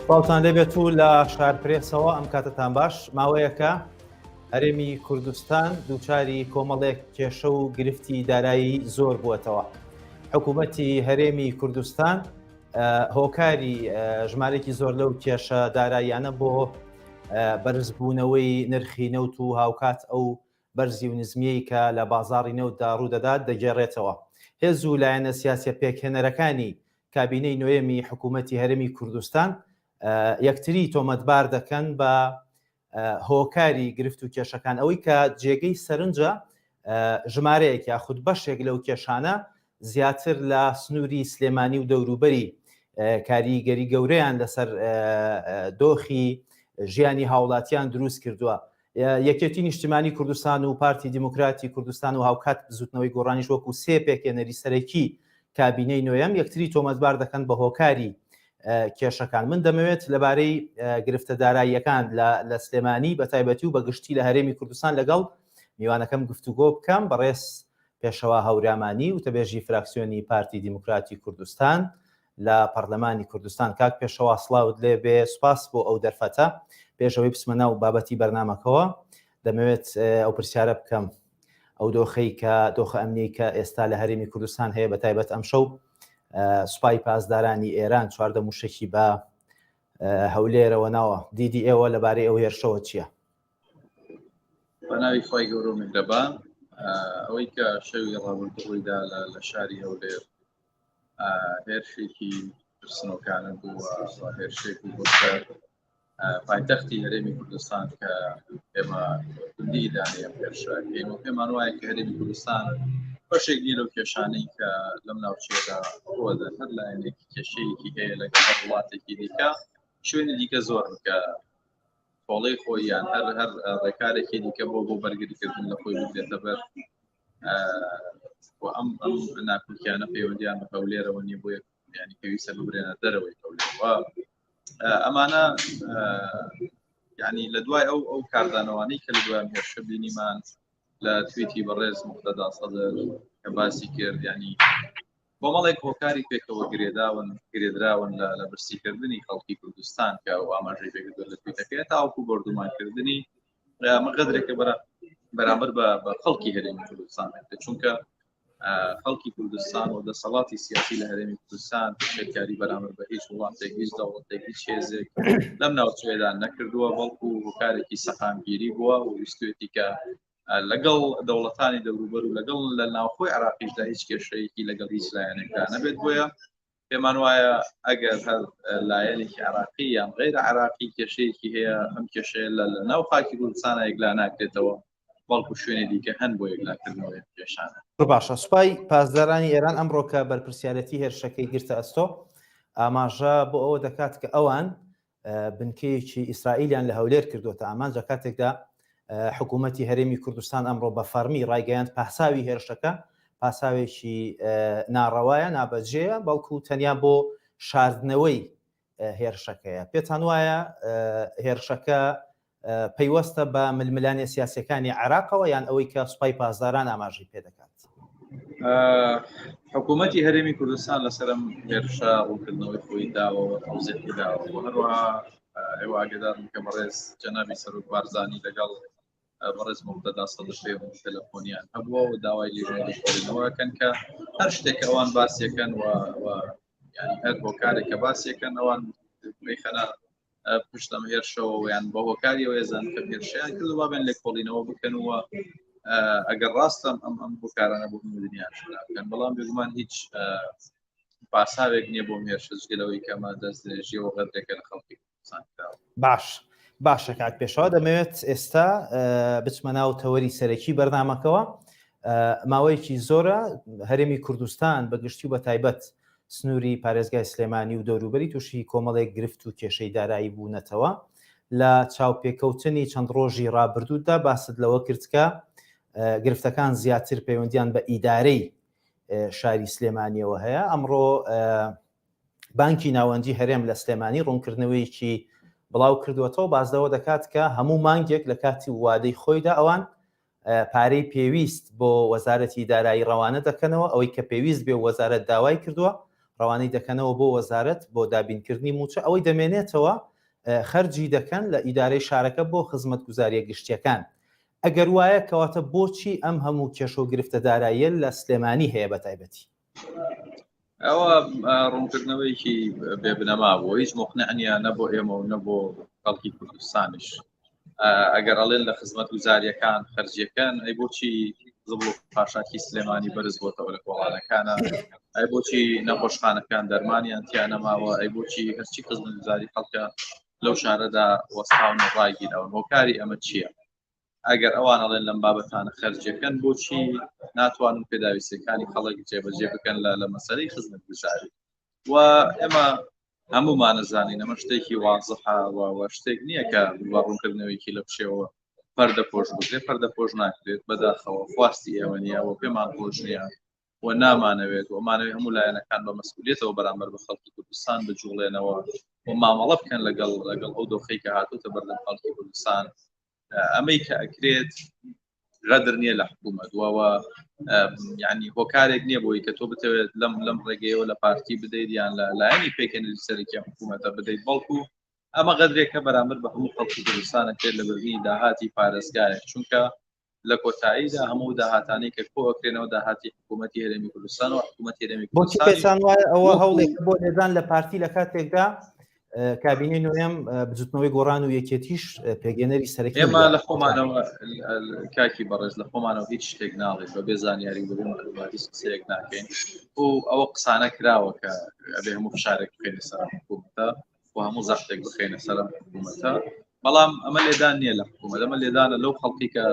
سڵاوتان لێبێت و لە شار پرێسەوە ئەم کاتتان باش ماوەیەکە هەرێمی کوردستان دووچاری کۆمەڵێک کێشە و گرفتی دارایی زۆر بووەتەوە حکوومەتی هەرێمی کوردستان هۆکاری ژمارێکی زۆر لەو کێشە داراییانە بۆ بەرزبوونەوەی نرخی نەوت و هاوکات ئەو بەرزی و نزمیەی کە لە بازاڕی نەوتدا ڕوودەدات دەگێڕێتەوە. هێز و لایەنە سیاسیە پێکهێنەرەکانی کابینەی نۆیەمی حکوومەتی هەرێمی کوردستان یەکتری تۆمەتبار دەکەن بە هۆکاری گرفت و کێشەکان. ئەوەی کە جێگەی سەرنجە ژمارەیەک یاخود بەشێک لەو کێشانە زیاتر لە سنووری سلێمانی و دەوروبەری کاریگەری گەورەیان لەسەر دۆخی ژیانی هاوڵاتیان دروست کردووە. یەکێتی نیشتیمانی کوردستان و پارتی دیموکراتی کوردستان و هاوکات بزوتنەوەی گۆڕانیش وەکو سێ پێکهێنەری سەرەکی کابینەی نۆیەم یەکتری تۆمەتبار دەکەن بە هۆکاری کێشەکان. من دەمەوێت لەبارەی گرفتە داراییەکان لە سلێمانی بە تایبەتی و بە گشتی لە هەرێمی کوردستان لەگەڵ میوانەکەم گفتوگۆ بکەم، بەڕێز پێشەوا هەورامانی وتەبێژی فراکسیۆنی پارتی دیموکراتی کوردستان لە پەڕلەمانی کوردستان. کاک پێشەوا سڵاوت لێ بێ، سوپاس بۆ ئەو دەرفەتە. پێش ئەوەی بچمە ناو بابەتی بەرنامەکەوە دەمەوێت ئەو پرسیارە بکەم، ئەو دۆخەی کە دۆخە ئەمنیەی کە ئێستا لە هەرێمی کوردستان هەیە بە تایبەت ئەمشەو سوپای پاسدارانی ئێران 14 موشەکی بە هەولێرەوە ناوە، دیدی ئێوە لەبارەی ئەو هێرشەوە چییە؟ بە ناوی خوای گەورە و میهرەبان. ئەوەی کە شەوی ڕابردوو ڕوویدا لە شاری هەولێر هێرشێکی ترسنۆکانە بوو و هێرشێک بوو بۆ سەر پایتەختی هەرێمی کوردستان کە ئێمە توندی ئیدانەی ئەم هێرشەکەین و پێمان وایە کە هەرێمی کوردستان بەشێک نییە لەو کێشانەی کە لەم ناوچەیەدا ڕووەدەن. هەر لایەنێکی کێشەیەکی هەیە لەگەڵ هەر وڵاتێکی دیکە، شوێنی دیکە زۆرن کە تۆڵەی خۆی یان هەر هەر ڕێکارێکی دیکە بۆ بۆ بەرگریکردن لە خۆی بگرێتە بەر. و ئەم ئەم ناکۆکیانە پەیوەندیان بە هەولێرەوە نییە، بۆیە ینی پێویستە ببرێنە دەرەوەی هەولێر. و ئەمانە ینی لە دوای ئەو ئەو کاردانەوانەی کە لە دوای هێرشە بینیمان لە تویتی بەڕێز مقتەدا سەدر کە باسی کرد، ینی کۆمەڵێک هۆکاری پێکەوە گرێداون گرێدراون لە لە برسیکردنی خەڵکی کوردستان کە ئەو ئاماژەی پێکردووە لە تویتەکەی تاوەکو بۆردومانکردنی ئەمە غەدرێکە بەرامبەر بە خەڵکی هەرێمی کوردستان دەکرێت، چونکە خەڵکی کوردستان و دەسەڵاتی سیاسی لە هەرێمی کوردستان پێشێلکاری بەرامبەر بە هیچ وڵاتێک، هیچ دەوڵەتێک، هیچ هێزێک لەم ناوچەیەدا نەکردووە، بەڵکو هۆکارێکی سەقامگیری بووە و ویستوێتی کە لەگەڵ دەوڵەتانی دەوروبەر و لەگەڵ لە ناوخۆی عراقیشدا هیچ کێشەیەکی لەگەڵ هیچ لایەنێکدا نەبێت. بۆیە پێمان وایە ئەگەر هەر لایەنێکی عراقی یان غەیرە عراقی کێشەیەکی هەیە، ئەم کێشەیە لە ناو خاکی کوردستانە یەکلا ناکرێتەوە، بەڵکو شوێنی دیکە هەن بۆ یەکلاکردنەوەی کێشانە. باشە، سوپای پاسدارانی ئێران ئەمڕۆ کە بەرپرسیارەتی هێرشەکەی گرتە ئەستۆ، ئاماژە بۆ ئەوە دەکات کە ئەوان بنکەیەکی ئیسرائیلیان لە هەولێر کردووەتە ئامانج، لە کاتێکدا حکوومەتی هەرێمی کوردستان ئەمڕۆ بە فەڕمی ڕایگەیاند پاساوی هێرشەکە پاساوێکی ناڕەوایە، نابەجێیە، بەڵکو تەنیا بۆ شاردنەوەی هێرشەکەیە. پێتان وایە هێرشەکە پەیوەستە بە ململانێ سیاسیەکانی عێراقەوە یان ئەوەی کە سوپای پاسداران ئاماژەی پێدەکات؟ حکوومەتی هەرێمی کوردستان لەسەرم هێرشە ڕوونکردنەوەی خۆی داوە و تەوزیحی داوە و هەروەها ئێوە ئاگادارن کە بەڕێز جەنابی سەرۆک بارزانی لەگەڵ بەڕێز مقتەدا سەدر پەیوەندی تەلەفۆنیان هەبووە و داوای لێبوردنەوەکەن کە هەر شتێک کە ئەوان باسیەکەن و ینی هەر هۆکارێک کە باسیەکەن ئەوان میخەنە پشت ئەم هێرشەوە یان بە هۆکاری ئەوەیە زان کە هێرشیان کرد و بابێن لێکۆڵینەوە بکەن و ئەگەر ڕاستم ئەم ئەم هۆکارانە بۆ هەموو دنیا بکەن. بەڵام بێگومان هیچ پاساوێک نییە بۆ هێرشە جگە لەوەی کە ئەمە دەست درێژیەوە غەدرێکە لە خەڵکی کوردستان کراوە. باش باشە کاک پێشەوا، دەمەوێت ئێستا بچمە ناو تەوەری سەرەکی بەرنامەکەوە. ماوەیەکی زۆرە هەرێمی کوردستان بە گشتی و بە تایبەت سنووری پارێزگای سلێمانی و دەوروبەری تووشی کۆمەڵێک گرفت و کێشەی دارایی بوونەتەوە. لە چاوپێکەوتنی چەند ڕۆژی ڕابردوودا باست لەوە کرد کە گرفتەکان زیاتر پەیوەندیان بە ئیدارەی شاری سلێمانیەوە هەیە. ئەمڕۆ بانکی ناوەندی هەرێم لە سلێمانی ڕوونکردنەوەیەکی بڵاو کردووەتەوە، باس لەوە دەکات کە هەموو مانگێک لە کاتی وادەی خۆیدا ئەوان پارەی پێویست بۆ وەزارەتی دارایی ڕەوانە دەکەنەوە، ئەوەی کە پێویست بێ و وەزارەت داوای کردووە. ڕەوانەی دەکەنەوە بۆ وەزارەت بۆ دابینکردنی مووچە، ئەوەی دەمێنێتەوە خەرجی دەکەن لە ئیدارەی شارەکە بۆ خزمەتگوزارییە گشتییەکان. ئەگەر وایە کەواتە بۆچی ئەم هەموو کێشە و گرفتە داراییە لە سلێمانی هەیە بە تایبەتی؟ ئەوە ڕوونکردنەوەیەکی بێ بنەما بوو، هیچ مقنع نییە نە بۆ ئێمە و نە بۆ خەڵکی کوردستانیش. ئەگەر ئەڵێن لە خزمەت گوزاریەکان خەرجیەکان، ئەی بۆچی زبڵ و خاشاکی سلێمانی بەرز بۆتەوە لە کۆڵانەکانە؟ ئەی بۆچی نەخۆشخانەکان دەرمانیان تیا نەماوە؟ ئەی بۆچی هەرچی خزمەت گوزاری خەڵکە لەو شارەدا وەستاون و ڕاگیراون؟ هۆکاری ئەمە چییە؟ ئەگەر ئەوان ئەڵێن لەم بابەتانە خەرجەکەن، بۆچی ناتوانن پێداویستیەکانی خەڵک جێبەجێ بکەن لە مەسەلەی خزمەتگوزاری؟ و ئێمە هەموومانە زانین ئەمە شتێکی وازحە و شتێک نییە کە بە ڕوونکردنەوەیکی لە پشێوە پەردە پۆش بکرێت، پەردە پۆش ناکرێت. بەداخەوە خواستی ئێوە نییە و پێمان خۆش نییە و نامانەوێت و ئەمانەوێت هەموو لایەنەکان بە مەسئولیەتەوە بەرامبەر بە خەڵکی کوردستان بجوڵێنەوە و مامەڵە بکەن لەگەڵ ئەو دۆخەی کە هاتووتە بەردەم خەڵکی کوردستان. ئەمەی کە ئەکرێت غەدر نییە لە حکوومەت وەوە، یعنی هۆکارێک نییە بۆی کە تۆ بتەوێت لەم ڕێگەیەوە لە پارتی بدەیت یان لە لایەنی پێکەنەری سەرەکی حکوومەتە بدەیت، بەڵکو ئەمە غەدرێکە بەرامبەر بە هەموو خەڵکی کوردستان ئەکرێت لە بردنی داهاتی پارێزگایەک، چونکە لە کۆتاییدا هەموو داهاتانەی کە کۆئەکرێنەوە داهاتی حکوومەتی هەرێمی کوردستان و حکوومەتی هەرێمی بۆچی کوردستان پێتان وایە ئەوە وەکو هەوڵێک بۆ لێدان لە پارتی لە کاتێکدا کابینەی نوێم بزوتنەوەی گۆڕان و یەکێتیش پێگەنەری سەرەکی ئێمە لە خۆمانەوە کاکی بەڕێز لە خۆمانەوە هیچ شتێک ناڵێت، بە بێ زانیاری و بەبێ معلومات هیچ قسەیەک ناکەین و ئەوە قسانە کراوە کە ئەبێ هەموو فشارێک بخەینە سەر حکوومەتە و هەموو زەختێک بخەینە سەر حکوومەتە، بەڵام ئەمە لێدان نییە لە حکوومەت، ئەمە لێدانە لەو خەڵکی کە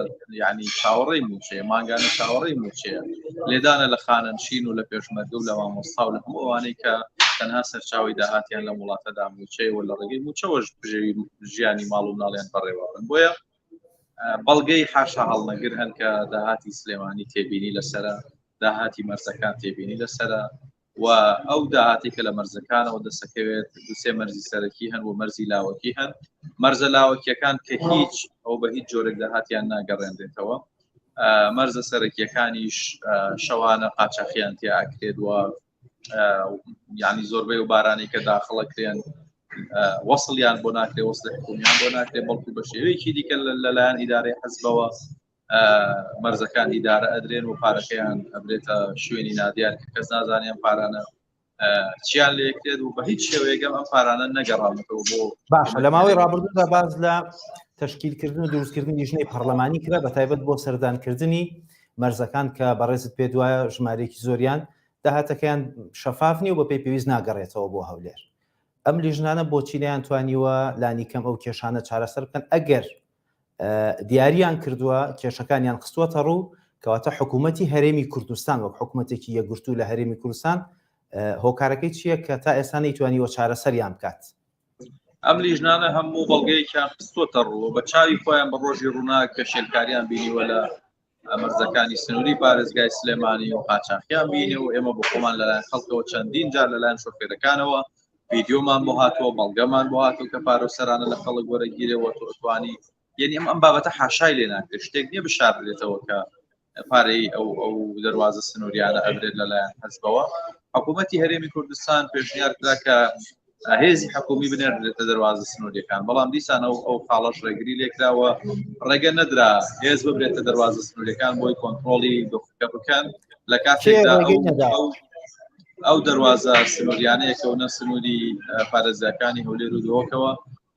یعنی چاوەڕێی مووچەیە، مانگانە چاوەڕێی مووچەیە، لێدانە لە خانەنشین و لە پێشمەرگە و لە مامۆستا و لە هەموو ئەوانەی کە تەنها سەرچاوی داهاتیان لەم وڵاتەدا مووچەیە و لە ڕێگەی مووچەوەش بژێوی ژیانی ماڵ و مناڵیان بەڕێوەبن. بۆیە بەڵگەی حاشا هەڵنەگر هەن کە داهاتی سلێمانی تێبینی لەسەرە، داهاتی مەرزەکان تێبینی لەسەرە و ئەو داهاتی کە لە مەرزەکانەوە دەسەکەوێت، دوسێ مەرزی سەرەکی هەن و مەرزی لاوەکی هەن. مەرزە لاوەکیەکان کە هیچ ئەو بە هیچ جۆرێک داهاتیان ناگەڕێنرێتەوە، مەرزە سەرەکیەکانیش شەوانە قاچاخیان تیا ئەکرێت و یعنی زۆربەی و بارانەی کە داخڵەکرێن وەصلیان بۆ ناکرێ، وەصلی حکومیان بۆ ناکرێ، بەڵکو بە شێوەیەکی دیکە لەلایەن ئیدارەی حەزبەوە مەرزەکان ئیدارە ئەدرێن و پارەکەیان ئەبرێتە شوێنی نادیار کە کەس نازانێت ئەم پارانە چیان لێکرێت و بە هیچ شێوەیەکەم ئەم پارانە نەگەڕاونەتەوە بۆ باشە. لە ماوەی ڕابردوودا باز لە تەشکیلکردن و دروستکردنی لیژنەی پەرلەمانی کرا بە تایبەت بۆ سەردانکردنی مەرزەکان کە بەڕێزت پێ دوایە ژمارەیەکی زۆریان داهاتەکەیان شەفاف نیە و بەپێی پێویست ناگەڕێتەوە بۆ هەولێر. ئەم لیژنانە بۆچی نەیانتوانیوە لانیکەم ئەو کێشانە چارەسەر بکەن؟ ئەگەر دیاریان کردووە، کێشەکانیان خستووەتە ڕوو، کەواتە حکوومەتی هەرێمی کوردستان وەک حکوومەتێکی یەکگرتوو لە هەرێمی کوردستان هۆکارەکەی چییە کە تا ئێستا نەیتوانیوە چارەسەریان بکات؟ ئەم لیژنانە هەموو بەڵگەیەکیان خستووەتە ڕوو، بە چاوی خۆیان بە ڕۆژی ڕووناک پێشێلکاریان بینیوە لە مەرزەکانی سنووری پارێزگای سلێمانی و قاچاخیان بینی و ئێمە بۆ خۆمان لەلایەن خەڵکەوە چەندین جار لەلایەن شۆفێرەکانەوە ڤیدیۆمان بۆ هاتووە، بەڵگەمان بۆ هاتووە کە پارە و سەرانە لە خەڵک وەرەگیرێەوە. تۆ ئەتوانی یعنی ئەم بابەتە حاشای لێ ناکرێت، شتێک نییە بشاردرێتەوە کە پارەی ئەو دەروازە سنووریانە ئەدرێت لەلایەن حەزبەوە. حکوومەتی هەرێمی کوردستان پێشنیار کرا کە هێزی حکومی بنێردرێتە دەروازە سنووریەکان، بەڵام دیسان ئەو خاڵەش ڕێگری لێکراوە، ڕێگە نەدرا هێز ببرێتە دەروازە سنووریەکان بۆی کۆنترۆڵی دۆخەکە بکەن لە کاتێکدا ئەو دەروازە سنووریانەیە کەونە سنووری پارێزگاکانی هەولێر و دهۆکەوە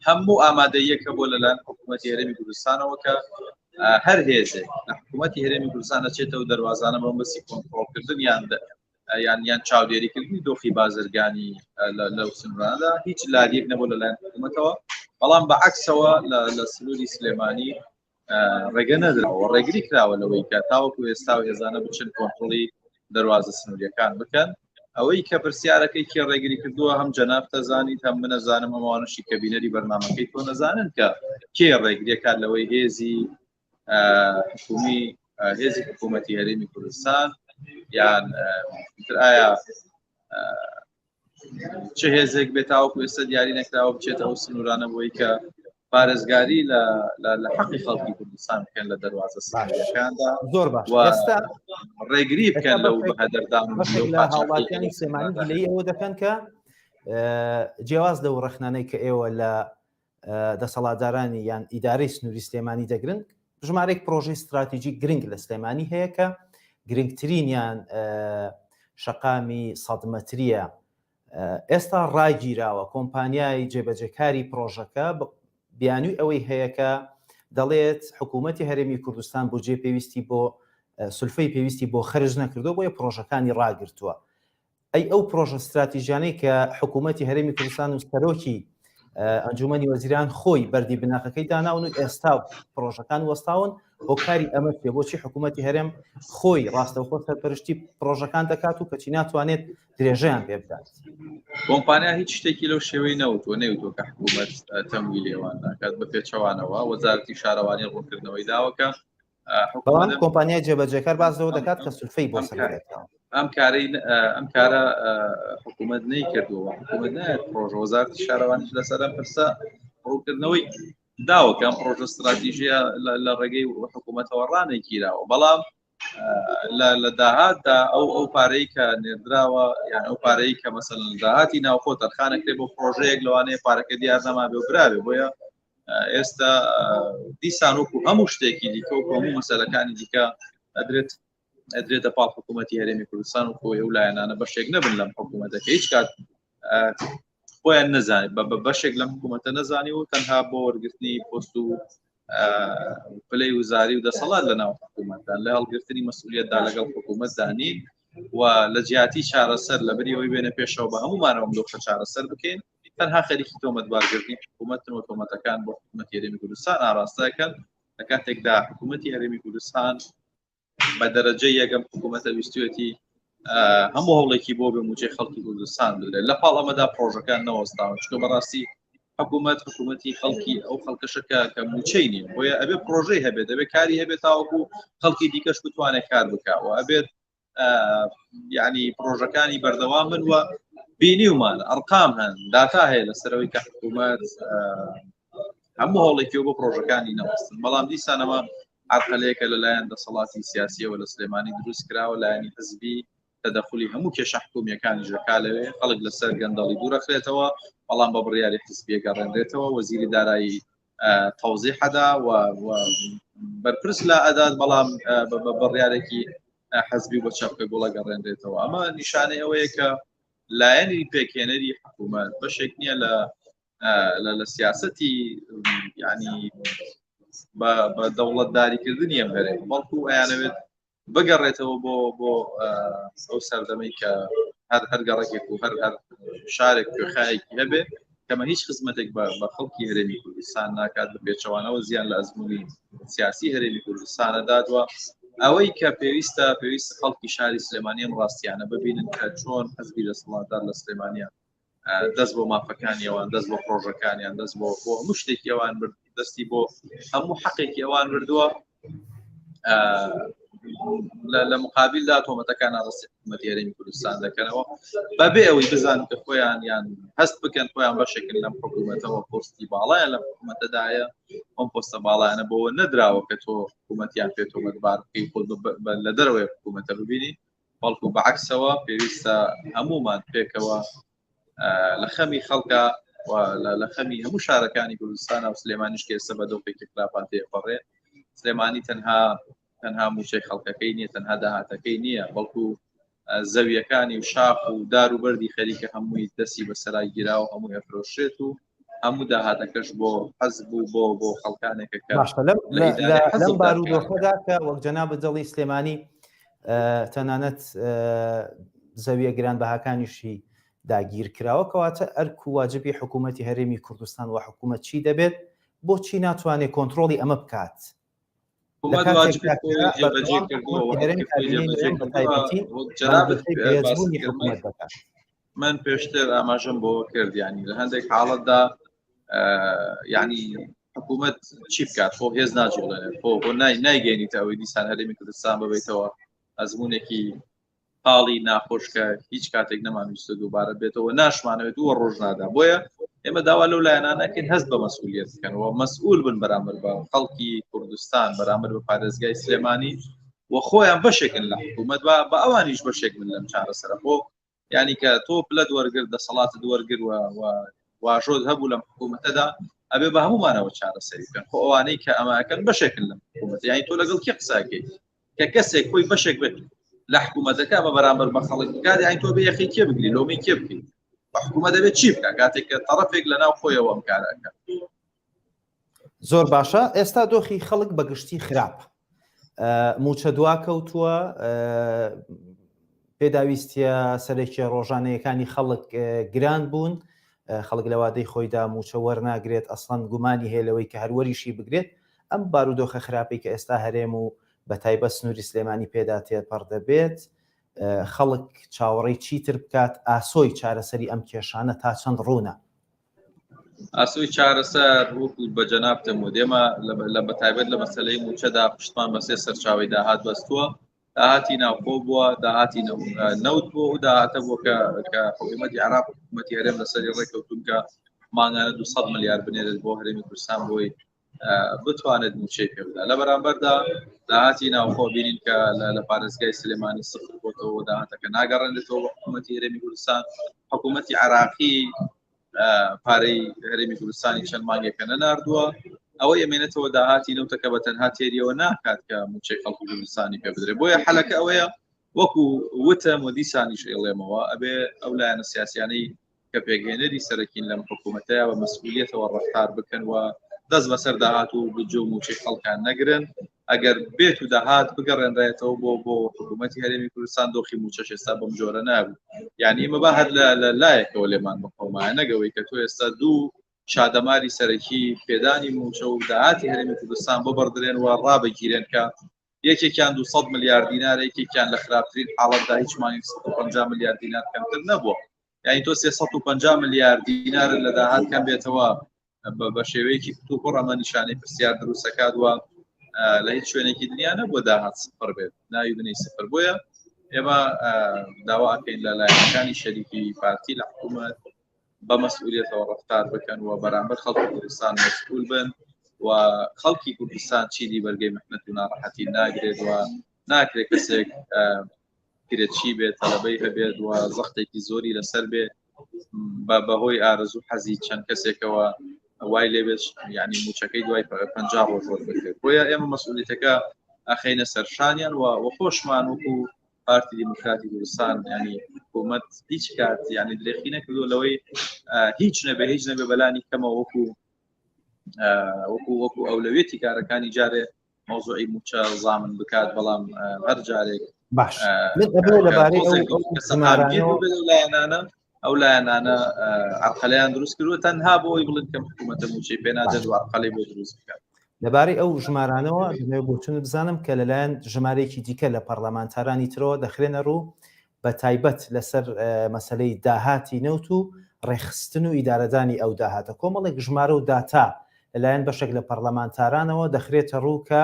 هەموو ئامادەیەکە بۆ لەلایەن حکوومەتی هەرێمی کوردستانەوە کە هەر هێزێک لە حکوومەتی هەرێمی کوردستان دەچێتەوە دەروازانە بۆ مەبەستی کۆنترۆڵکردن یان یان یان چاودێریکردنی دۆخی بازرگانی لەو سنوورانەدا هیچ لاریەک نەبوو لەلایەن حکوومەتەوە، بەڵام بە عەکسەوە لە سنووری سلێمانی ڕێگە نەدراوە، ڕێگری کراوە لەوەی کە تاوەکو ئێستا و هێزانە بچن کۆنترۆڵی دەروازە سنووریەکان بکەن. ئەوەی کە پرسیارەکەی کێ ڕێگری کردووە، هەم جەناب تەزانیت، هەم من نەزانم، هەمووانشی کە بینەری بەرنامەکەی تۆ نەزانن کە کێ ڕێگریەکات لەوەی هێزی حکومی هێزی حکوومەتی هەرێمی کوردستان یان تر ئایا چه هێزێک بێت تاوەکو ئێستا دیاری نەکراوە بچێتە ئەو سنوورانە بۆی کە پارێزگاری لە لە حەقی خەڵکی کوردستان بکەن لە دەروازە سنووریەکاندا زۆر باش ئێستا ڕێگری بکەن لەو بەهەدەردان و بەشێک لە هاوڵاتیانی سلێمانی گلەیی ئەوە دەکەن کە جیاواز لەو ڕەخنانەی کە ئێوە لە دەسەڵاتدارانی یان ئیدارەی سنووری سلێمانی دەگرن ژمارەیەک پرۆژەی ستراتیژی گرنگ لە سلێمانی هەیە کە گرنگترینیان شەقامی سەدمەتریە ئێستا ڕاگیراوە، کۆمپانیای جێبەجێکاری پڕۆژەکە بیانووی ئەوەی هەیە کە دەڵێت حکوومەتی هەرێمی کوردستان بودجەی پێویستی بۆ سولفەی پێویستی بۆ خەرج نەکردووە بۆیە پڕۆژەکانی ڕاگرتووە. ئەی ئەو پڕۆژە ستراتیژیانەی کە حکوومەتی هەرێمی کوردستان و سەرۆکی ئەنجومەنی وەزیران خۆی بەردی بناخەکەی داناون و ئێستا پڕۆژەکان وەستاون هۆکاری ئەمە چیە بۆچی حکوومەتی هەرێم خۆی ڕاستەوخۆ سەرپەرشتی پڕۆژەکان دەکات و کەچی ناتوانێت درێژەیان پێ بدات. کۆمپانیا هیچ شتێکی لەو شێوەی نەوتووە نەیوتووە کە حکوومەت تەمویلی ئەوان ناکات بە پێچەوانەوە وەزارەتی شارەوانی ڕوونکردنەوەی داوە کە بەڵام کۆمپانیای جێبەجێکار باس لەوە دەکات کە سولفەی بۆ سەرکەوتووە. ئەم کارەی ئەم کارە حکوومەت نەیکردووە حکوومەت نایەت پرۆژە وەزارەتی شارەوانیش لەسەر ئەم پرسە ڕوونکردنەوەی داوە کە ئەم پرۆژە ستراتیژیە لە ڕێگەی حکوومەتەوە ڕانەگیراوە بەڵام لە داهاتدا ئەو ئەو پارەی کە نێردراوە یان ئەو پارەی کە مەسەن داهاتی ناوخۆ تەرخانەکرێ بۆ پرۆژەیەک لەوانەیە پارەکە دیار نەمابێ و براوێ بۆیە ئێستا دیسان وەکو هەموو شتێکی دیکە و هەموو مەسەلەکانی دیکە ئەدرێت ئەدرێتە پاڵ حکوومەتی هەرێمی کوردستان و خۆی ئەو لایەنانە بەشێک نەبن لەم حکوومەتەکە هیچ کات خۆیان نەزانێت بە بەشێک لەم حکوومەتە نەزانی و تەنها بۆ وەرگرتنی پۆست و پلەی وزاری و دەسەڵات لە ناو حکوومەتدا لە هەڵگرتنی مەسئولیتدا لەگەڵ حکوومەتدا نین و لە جیاتی چارەسەر لە بری ئەوەی بێنە پێشەوە بە هەمومانەوە دۆخە چارەسەر بکەین تەنها خەریکی تۆمەتبارکردنی حکوومەتن و تۆمەتەکان بۆ حکوومەتی هەرێمی کوردستان ئاراستەکەن لە کاتێکدا حکوومەتی هەرێمی کوردستان بە دەرەجەی یەکەم حکوومەتە ویستوێتی هەموو هەوڵێکی بۆ بێ موچەی خەڵکی کوردستان بدرێت لە پاڵ ئەمەدا پرۆژەکان نەوەستاون چکە بەڕاستی حکوومەت حکوومەتی خەڵکی ئەو خەڵکەشەکە کە موچەی نییە بۆیە ئەبێ پرۆژەی هەبێت دەبێت کاری هەبێت تاوەکو خەڵکی دیکەش بتوانێت کار بکەوە ئەبێت یعنی پرۆژەکانی بەردەوام بن و بینیومان ئەرقام هەن داتا هەیە لەسەرەوەی کە حکوومەت هەموو هەوڵێکی بۆ پرۆژەکانی نەوەستن بەڵام دیسانەوە عرقەلەیەکە لەلایەن دەسەڵاتی سیاسیەوە لە سلێمانی دروست کراوە لایەنی حزبی تەدەخلی هەموو کێشە حکومیەکانی ژەکا لەوێ خەڵک لەسەر گەندەڵی دوورەخرێتەوە بەڵام بە بڕیاری حزبیە گەڕێنرێتەوە وەزیری دارایی تەوزیح ئەدا و بەرپرس لا ئەدات بەڵام بە بڕیارێکی حەزبی بۆ چەپکە گوڵە گەڕێنرێتەوە ئەمە نیشانەی ئەوەیە کە لایەنی پێکهێنەری حکوومەت بەشێک نییە لە لە سیاستی ینی بە دەوڵەتداریکردنی ئەم هەرێم بەڵکو ئەیانەوێت بگەڕێتەوە بۆ بۆ ئەو سەردەمەی کە هەر هەر گەڕێکێک و هەر هەر شارێک کوێخایەکی هەبێ کەمە هیچ خزمەتێک بە خەڵکی هەرێمی کوردستان ناکات بە پێچەوانەوە زیان لە ئەزمموی سیاسی هەرێمی کوردستانە دادوە ئەوەی کە پێویستە پێویست خەڵکی شاری سلێمانی ئەم ڕاستیانە ببینن کە چۆن حزبی دەسەڵاتدار لە سلێمانیا دەست بۆ مافەکانی ئەوان دەست بۆ پرۆژەکانیان دەست بۆ بۆ هەموو شتێکی ئەوان برد دەستی بۆ هەموو حەقێکی ئەوان بردووە لە مقابلدا تۆمەتەکان ئاڕاستی حکوومەتی هەرێمی کوردستان دەکەنەوە بەبێ ئەوەی بزان کە خۆیان یان هەست بکەن خۆیان بەشێکن لەم حکوومەتەوە پۆستی باڵایان لەم حکوومەتەدایە ئەم پۆستە باڵایانە بۆ نەدراوە کە تۆ حکوومەتیان پێ تۆمەتبار بکەی خۆت لە دەرەوەی حکوومەتە ببینی بەڵکو بەعکسەوە پێویستە هەمومان پێکەوە لە خەمی خەڵکە و لە خەمی هەموو شارەکانی کوردستان و سلێمانیش کە ئێستا بە دۆخێکی خراپان تێپەڕێ سلێمانی تەنها تەنها موچەی خەڵکەکەی نییە تەنها داهاتەکەی نییە بەڵکو زەویەکانی و شاخ و دار و بەردی خەریکە هەمووی دەستی بەسەرا گیرا و هەمووی ئەفرۆشێت و هەموو داهاتەکەش بۆ حەزب و بۆ بۆ خەڵکانێکە کە باشە لەم لەم بارودۆخەدا کە وەک جەنابت دەڵی سلێمانی تەنانەت زەویە گرانبەهاکانیشی داگیر کراوە کەواتە ئەرک و واجبی حکوومەتی هەرێمی کوردستان و حکوومەت چی دەبێت بۆچی ناتوانێت کۆنتترۆلی ئەمە بکات من پێشتر ئاماژەم بۆ کرد ینی لە هەندێک حاڵەتدا ینی حکوومەت چی بکات خۆ هێز ناجوڵێنێت خۆ بۆ نای نایگەێنیتە ئەوەی دیسان هەرێمی کوردستان ببیتەوە ئەزمونێکی تاڵی ناخۆش کە هیچ کاتێک نەمانویستە دووبارە بێتەوە ناشمانەوێت دووە ڕۆژ نادا بۆیە ئێمە داوا لەو لایەنانەکەین هەست بە مەسئولیت بکەن و مەسئول بن بەرامبەر بە خەڵکی کوردستان، بەرامبەر بە پارێزگای سلێمانی و خۆیان بەشێکن لە حکوومەت، بە ئەوانیش بەشێک بن لەم چارەسەرە. خۆ یعنی کە تۆ پلەت وەرگر، دەسەڵاتت وەرگر و واژۆت هەبوو لەم حکوومەتەدا، ئەبێ بە هەمومانەوە چارەسەری بکەن. خۆ ئەوانەی کە ئەمەکەن بەشێکن لەم حکوومەت، یعنی تۆ لەگەڵ کێ قساکەیت کە کەسێک خۆی بەشێک بێت لە حکوومەتەکە بە بەرامبەر بە خەڵک بکات؟ یعنی تۆ بێ یەخی کێ بگری، لۆمەی کێ بکەیت؟ بە حکوومەت دەبێت چی بکات کاتێک کە تەڕەفێک لە ناو خۆیەوە ئەم کارەکە؟ زۆر باشە. ئێستا دۆخی خەڵک بە گشتی خراپ، موچە دوا کەوتووە، پێداویستیە سەرەکیە ڕۆژانەیەکانی خەڵک گران بوون، خەڵک لە وادەی خۆیدا موچە وەرناگرێت، ئەسڵەن گومانی هەیە لەوەی کە هەروەریشی بگرێت. ئەم بارودۆخە خراپەی کە ئێستا هەرێم و بە تایبەت سنووری سلێمانی پێدا تێپەڕ دەبێت، خەڵک چاوەڕێی چیتر بکات؟ ئاسۆی چارەسەری ئەم کێشانە تا چەند ڕوونە؟ ئاسۆی چارەسەر وەکو بە جەنابتم وت، ئێمە لە بەتایبەت لە مەسەلەی مووچەدا پشتمان بە سێ سەرچاوەی داهات بەستووە. داهاتی ناوخۆ بووە، داهاتی نەوت بووە و داهاتە بووە کە حکوومەتی عێراق و حکوومەتی هەرێم لەسەری ڕێککەوتون کە مانگانە 200 ملیار بنێرێت بۆ هەرێمی کوردستان بۆی بتوانێت مووچەی پێ بدات. لە بەرامبەردا داهاتی ناوخۆ بینین کە لە پارێزگای سلێمانی سفر بۆتەوە، داهاتەکە ناگەڕێنێتەوە بۆ حکوومەتی هەرێمی کوردستان. حکوومەتی عێراقی پارەی هەرێمی کوردستانی چەند مانگێکە نەناردووە. ئەوە ئەمێنێتەوە داهاتی نەوتەکە بە تەنها تێریەوە ناکات کە مووچەی خەڵکی کوردستانی پێ بدرێت. بۆیە حەلەکە ئەوەیە وەکو وتم و دیسانیش ئێڵێمەوە، ئەبێ ئەو لایەنە سیاسیانەی کە پێکهێنەری سەرەکین لەم حکوومەتەیە بە مەسئولیەتەوە ڕەفتار بکەن و دەست بەسەر داهات و بودجە و مووچەی خەڵکان نەگرن. ئەگەر بێت و داهات بگەڕێنرێتەوە بۆ حکوومەتی هەرێمی کوردستان، دۆخی مووچەش ئێستا بەم جۆرە نابوو. یعنی ئێمە با هەر لە لایەکەوە لێمان بقەومایە، نەگەوەی کە تۆ ئێستا دوو شادەماری سەرەکی پێدانی مووچە و داهاتی هەرێمی کوردستان ببڕدرێن و ڕابگیرێن کە یەکێکیان 200 ملیار دینار، یەکێکیان لە خراپترین حاڵەتدا هیچ مانگێک 150 ملیار دینار کەمتر نەبووە. یعنی تۆ 350 ملیار دینار لە داهات کەم بێتەوە بە شێوەیەکی کتوپڕ، ئەمە نیشانەی پرسیار دروستەکات و لە هیچ شوێنێکی دنیا نەبووە داهات سفر بێت، ناوی بنەی سفر. بۆیە ئێمە داوا ئەکەین لە لایەنەکانی شەریکی پارتی لە حکوومەت بە مەسئولیەتەوە ڕەفتار بکەن و بەرامبەر خەڵکی کوردستان مەسئول بن و خەڵکی کوردستان چیدی بەرگەی محنەت و ناڕەحەتی ناگرێت و ناکرێت کەسێک کرێچی بێت، تەلەبەی هەبێت و زەختێکی زۆری لەسەر بێ بە بەهۆی ئارەزوو حەزی چەند کەسێکەوە وای لێبێت یعنی موچەکەی دوای 50 ڕۆژ وەربگرێت. بۆیە ئێمە مەسئولیتەکە ئەخەینە سەرشانیان و خۆشمان وەکو پارتی دیموکراتی کوردستان، ینی حکوومەت هیچ کات ینی درێخی نەکردو لەوەی هیچ نەبێ هیچ نەبێ بەلانی کەمەوە وەکو ئەولەوێتی کارەکانی جارێ مەوزوعی موچە زامن بکات، بەڵام هەر جارێک باش لەبارەی لایەنانە ئەو لایەنانە عرقەلیان دروست کردووە تەنها بۆ ئەوەی بڵێن کەم حکوومەتە موچەی پێ نادەن و عرقەلی بۆ دروست بکات. لەبارەی ئەو ژمارانەوە دەمەوێت بۆچون بزانم کە لەلایەن ژمارەیەکی دیکە لە پەرلەمانتارانی ترەوە دەخرێنە ڕوو، بە تایبەت لەسەر مەسەلەی داهاتی نەوت و ڕێکخستن و ئیدارەدانی ئەو داهاتە. کۆمەڵێک ژمارە و داتا لەلایەن بەشێک لە پەرلەمانتارانەوە دەخرێتە ڕوو کە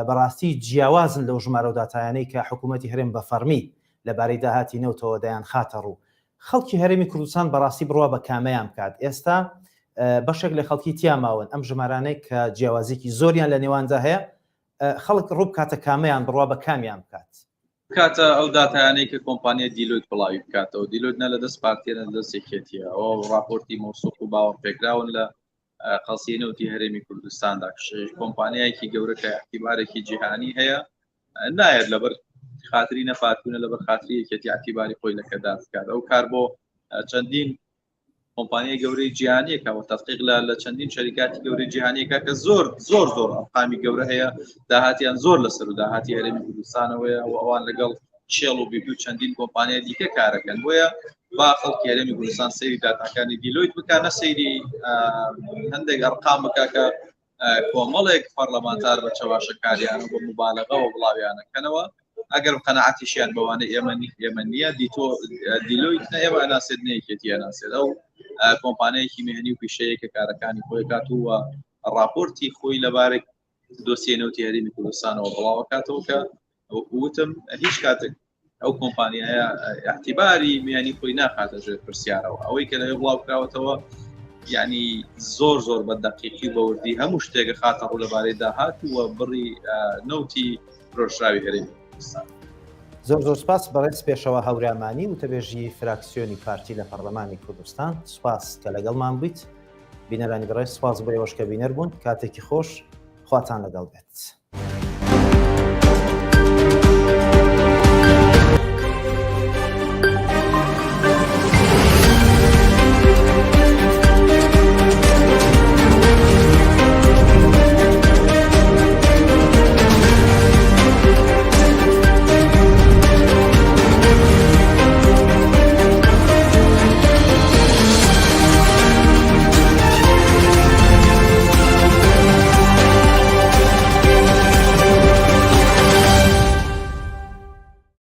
بەڕاستی جیاوازن لەو ژمارە و داتایانەی کە حکوومەتی هەرێم بە فەڕمی لەبارەی داهاتی نەوتەوە دەیانخاتە ڕوو. خەڵکی هەرێمی کوردستان بەڕاستی بڕوا بە کامەیان بکات؟ ئێستا بەشێک لە خەڵکی تیا ماون ئەم ژمارانەی کە جیاوازیکی زۆریان لە نێواندا هەیە، خەڵک ڕوو بکاتە کامەیان، بڕوا بە کامیان بکات؟ بکاتە ئەو داتایانەی کە کۆمپانیای دیلۆیت بڵاوی بکاتەوە. دیلۆیت نە لە دەست پارتیە نە لە دەست یەکێتیە، ئەوە ڕاپۆرتی مەوسوق و باوەڕپێکراون لە قەزیەی نەوتی هەرێمی کوردستاندا. کۆمپانیایەکی گەورە کە اعتیبارێکی جیهانی هەیە نایەت لەبەر خاتری نە پارتونە لەبەر خاتری یەکێتی اعتیباری خۆی لەکەدار بکات. ئەو کار بۆ چەندین کۆمپانیای گەورەی جیهانیەکە و تەدقیق لە چەندین شەریکاتی گەورەی جیهانیەکە کە زۆر زۆر زۆر ئەرقامی گەورە هەیە، داهاتیان زۆر لەسەر و داهاتی هەرێمی کوردستانەوەیە و ئەوان لەگەڵ شێڵ و بیبی و چەندین کۆمپانیای دیکە کارەکەن. بۆیە با خەڵکی هەرێمی کوردستان سەیری داتاکانی دیلۆیت بکە، نە سەیری هەندێک ئەرقام بکە کە کۆمەڵێک پەرلەمانتار بە چەواشەکاریان و بە مبالغەوە بڵاویانەکەنەوە. ئەگەر قەناعەتیشیان بەوانە ئێمە نییە، دیتۆ دیلۆیت نە ئێمە ئەناسێت نە یەکێتی ئەناسێت. ئەو کۆمپانیایەکی مهنی و پیشەیە کە کارەکانی خۆی کات و ڕاپۆرتی خۆی لەبارەی دۆسیەی نەوتی هەرێمی کوردستانەوە بڵاوەکاتەوە کە وتم هیچ کاتێک ئەو کۆمپانیایە احتیباری میانی خۆی ناخاتە ژێر پرسیارەوە. ئەوەی کە لەوێ بڵاو کراوەتەوە یعنی زۆر زۆر بە دەقیقی و بەوردی هەموو شتێکە خاتە ڕوو لەبارەی داهات و بڕی نەوتی فرۆشراوی هەرێمی کوردستان. زۆر زۆر سپاس بەڕێز پێشەوا هەورامانی وتەبێژی فراکسیۆنی پارتی لە پەرلەمانی کوردستان سپاس کە لەگەڵمان بوویت بینەرانی بەڕێز سپاس بۆ ئێوەش کە بینەر بوون کاتێکی خۆش خواتان لەگەڵ بێت.